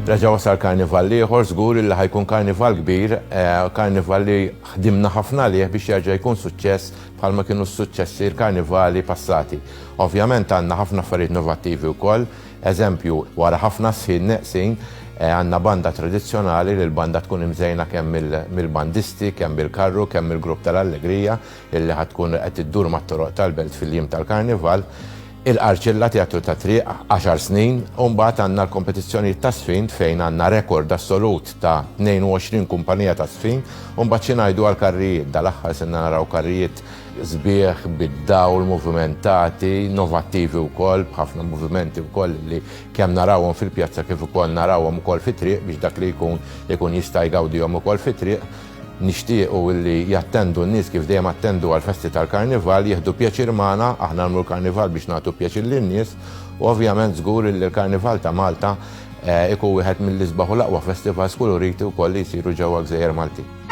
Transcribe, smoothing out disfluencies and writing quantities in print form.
Reġa' wasal karnival ieħor, żgur li ħa jkun karnival kbir, karnival li ħdimna ħafna għalih biex jerġa' jkun suċċess bħalma kienu s-suċċessi l-karnivali passati. Ovvjament għandna ħafna affarijiet innovattivi wkoll, eżempju, wara ħafna sħin neqsin, għandna banda tradizzjonali li l-banda tkun imżejna kemm mill-bandisti, kemm bil-karru, kemm mill-grupp tal-Allegrija illi ħa tkun qed iddur mat-toroq tal-belt fil-jiem tal-karnival. Il-Qarċilla, Teatru tat-Triq, għaxar snin, u mbagħad għandna l-kompetizzjonijiet ta' żfin fejn għandna rekord assolut ta' 22 kumpanija ta' żfin, u mbagħad xi ngħidu għall-karrijiet, dal-aħħar sirna naraw karrijiet sbieħ bid-dawl, movimentati, innovattivi wkoll, b'ħafna movimenti wkoll li kemm narawhom fil-pjazza kif ukoll narawhom ukoll fit-triq biex dak li jkun ikun jista' jgawdihom ukoll fit-triq. Nixtiequ li jattendu n-nies kif dejjem attendu għall-festi tal-Karnival, jieħdu pjaċir magħna, aħna nagħmlu l-Karnival biex nagħtu pjaċir lin-nies u ovvjament żgur li l-Karnival ta' Malta ikun wieħed mill-isbaħ u l-aqwa festivals kuluriti wkoll li jsiru ġewwa l-gżejjer Maltin.